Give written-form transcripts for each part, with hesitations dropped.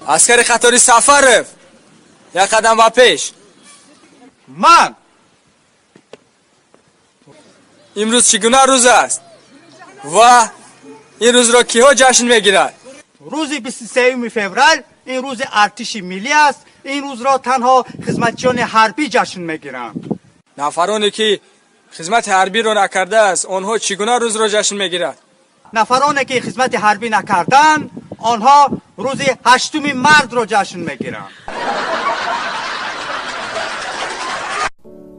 Аскари қатори Сафаров, як қадам ба пеш. Ман. Имрӯз чӣ гуна рӯз аст ва ин рӯзро киҳо ҷашн мегирад? Рӯзи 23 феврал ин рӯзи артиши миллӣ аст. Ин рӯзро танҳо хизматчиёни ҳарбӣ ҷашн мегиранд. Нафароне ки хизмати ҳарбиро накардааст, онҳо чӣ гуна рӯзро ҷашн мегирад? Нафароне ки хизмати ҳарбӣ накарданд, онҳо рӯзи 8 мартро ҷашн мегиранд.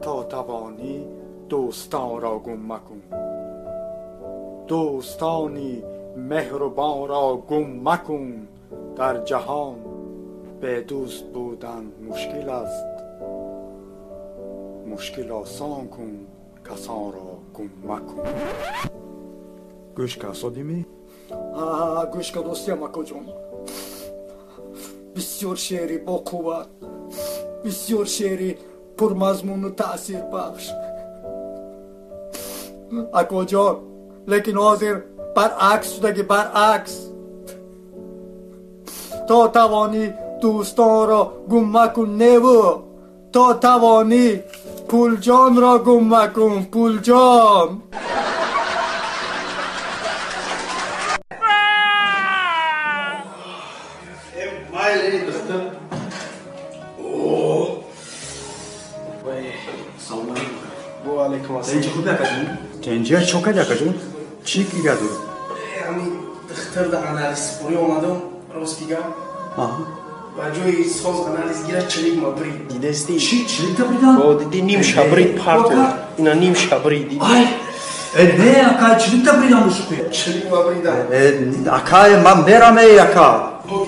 То тавонӣ дӯстонро гум макун, дӯстони меҳрубонро гум макун. Дар ҷаҳон бедӯст будан мушкил аст, мушкил осон кун, касонро гум макун. Гӯш ка, содимӣ? Гӯш ка, дӯстиям, акоҷон, бисёр шеъри боқувват, бисёр шеъри пурмазмуну таъсирбахш, акоҷон, лекин ҳозир баръакс шудаги, баръакс. То тавонӣ дӯстонро гум макун, неву то тавонӣ пулҷонро гум макун, пулҷон. Тенҷи хуби, акаҷон? Тенҷия чо кади, акаҷон? Чӣ гиря дорӣ? Ами духтар да анализ спорӣ омадам, рости гап. Ба ҷои соз анализ гира чилик ма брид. Дидести? Чӣ чиликта бридан? О, диди, ним шабрид парто. Ина ним шабрид диди. Ай! Э, не, акай, чиликта бридан бошуқи. Чилик ма бридан. Э, акай, ман мерам, эй, ака.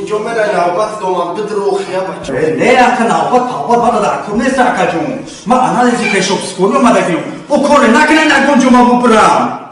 Иҷо мера навбат домад бидрохия, бача. Э, не, ака, навбат павбат мана дар кор нест, акаҷон. Ман анализи пешобспорӣ омадагиам. Бо коре накунед, ягон ҷо ма бубурам.